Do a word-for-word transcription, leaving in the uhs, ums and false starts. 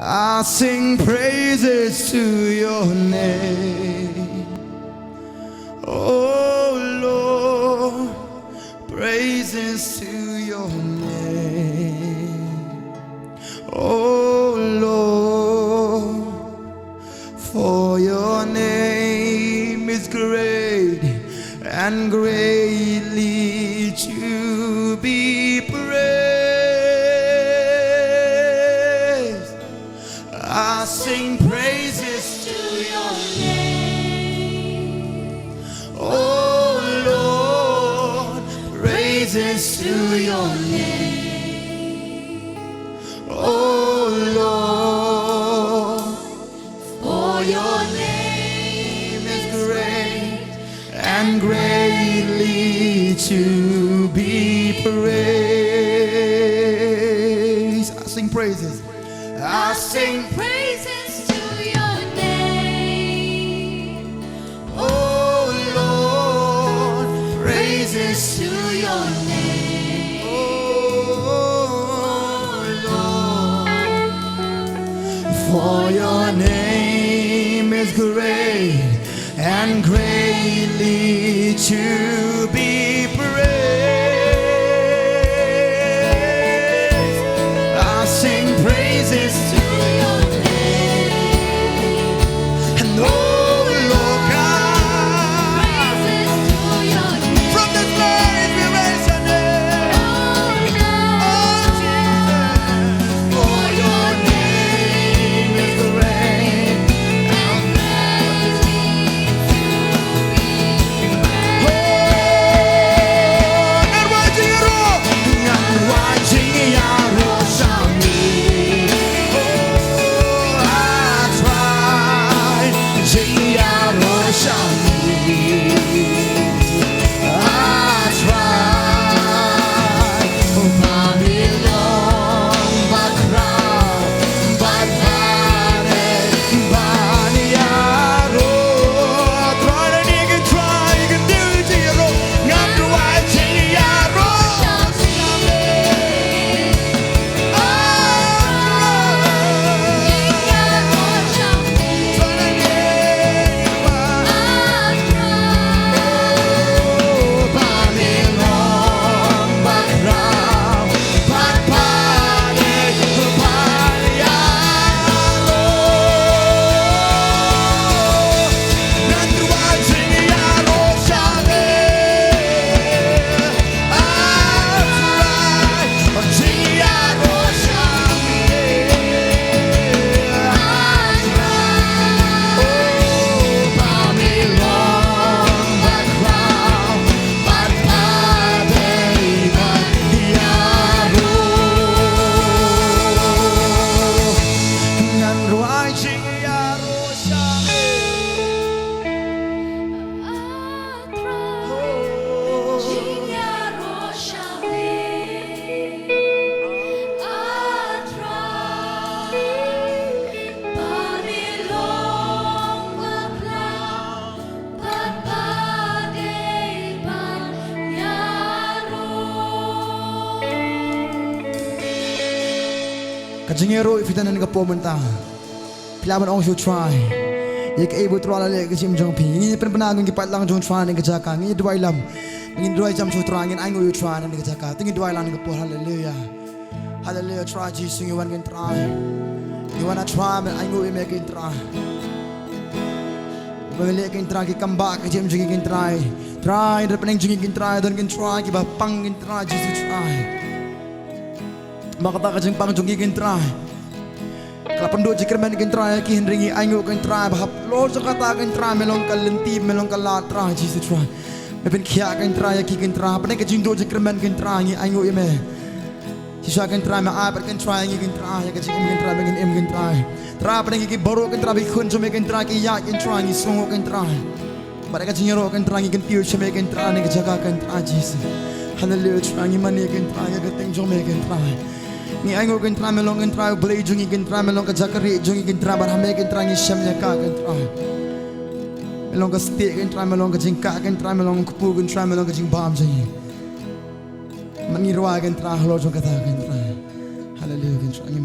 I sing praises to your name. Oh Lord, praises to your name. Oh Lord, for your name is great and greatly to be praised. I sing praises to your name. Oh Lord, praises to your name. Oh Lord, for your name is great and greatly to be praised. I sing praises. I sing praises to your name. Oh Lord, praises to your name. Oh Lord, for your name is great and greatly to be praised. I sing praises to your name. And oh Lord God, praises to your name. From this place we raise your name. Oh Lord. Oh Jesus. For your name is great and greatly to be praised. Oh, ngan wai jingïaroh, ngan wai jingïaroh sha me. Oh, I try jingïaroh sha me. I try. Ba me long bakhraw bad ba dei ban ïaroh. Try, ngi kin try, ngi kin do jingïaroh. Ngan wai jingïaroh sha me. Ka jingïaroh ïa phi tang ha kane ka por mynta. Phi lah ban ong sha u Trai, ïa kaei ba u Trai u la leh ha ka jingim jong phi. Ngin ïa pynbna kum ki paidlang jong u Trai ha kane ka jaka. Ngin ïa duwai lam, ngin duwai jam sha u Trai, ngin ainguh ïa u Trai ha kane ka jaka. To ngin duwai lang ha kane ka por. Haleluia. Haleluia, Trai Jisu, ngi wan, ngin Trai. Ngi wan, Trai, ban ainguh ïa me, ngin Trai. Ba me leh, ngin Trai, ki kam ba ka jingim jong ngi, ngin Trai. Trai, da pyneng jong ngi, ngin Trai, don, ngin Trai, kiba pang, ngin Trai Jisu, Trai. Namar kata ka jingpang jong ngi, ngin Trai, ka la pynduh jingkyrmen, ngin Trai, ïa ki, hynrei ngi ainguh, ngin Trai, ba halor jong kata, ngin Trai, me long ka lynti, me long ka lad, Trai Jisu, Trai. Me pynkhiah, ngin Trai, ïa ki, ngin Trai, hapdeng ka jingduh jingkyrmen, ngin Trai, ngi ainguh ïa me. Shisha, ngin Trai, me ai pat, ngin Trai, ïa ngi, ngin Trai, ïa ka jingim, ngin Trai, ba ngin im, ngin Trai. Trai, hapdeng ki baroh, ngin Trai, ba ki khun jong me, ngin Trai, ki ïaid, ngin Trai, ngi sngewnguh, ngin Trai. Bad ka jingïaroh, ngin Trai, ngi kyntiew sha me, ngin Trai, ha kane ka jaka, ngin Trai Jisu. Haleluia, Trai, ngi mane, ngin Trai, ïa ka kyrteng jong me, ngin Trai. Ngi ainguh, ngin Trai, me long, ngin Trai, u Blei jong ngi, ngin Trai, me long ka jaka rieh jong ngi, ngin Trai, bad ha me, ngin Trai, ngi shem ïa ka, ngin Trai. Me long ka stieh, ngin Trai, me long ka jingkah, ngin Trai, me long u kpu, ngin Trai, me long ka jingbam jong ngi. Ngi rwai, ngin Trai, halor jong kata, ngin Trai. Haleluia, ngin Trai, ngi